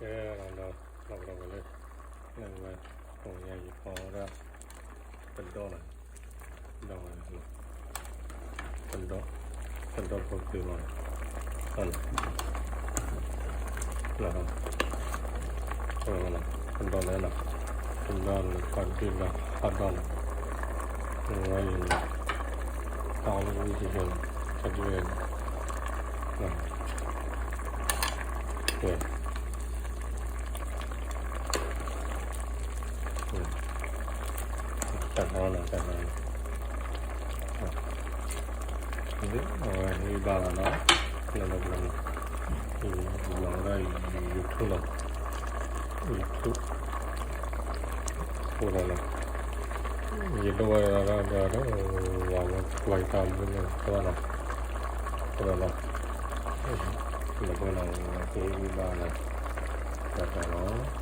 ကဲဒီး ဒီး ဒီး ဒီးဝဲလၢ လၢဝဲ ကိးညါယဖီဝဲဒၣ် တဒီလီၤ, ဒီးဝဲလီၤ, တဒီ, တဒီဖိတုၤလီၤ, လီၤ, လီၤ, တဒီလၢလီၤ, တဒီလၢ ဖးဒိၣ်လီၤ, ဖးဒိၣ်လီၤ, ဝဲအံၤန့ၣ် တၢ်အီၣ်လၢဝံၣ်က့ၤက့ၤလီၤ, တၢ်ဒ်ဝဲန့ၣ် တၢ်နီၢ်နီၢ် တၢ်နီၢ်နီၢ်, အဝဲဟ့ၣ်ဘၣ်လီၤနီၤ, လီၤလီၤလီၤ, လီၤဝဲဒၣ် YouTube လီၤ, YouTube အိၣ်ဒီးလီၤ, ယဒိးဝဲဒၣ်ဒီး ဝဲကွၢ်တၢ်မုၢ်န့ၣ် ကွၢ်လီၤ, အိၣ်ဒီးလီၤ, လီၤဝဲလီၤ ဝဲကဟ့ၣ်ဘၣ်လီၤ, တၢ်တၢ်လီၤ.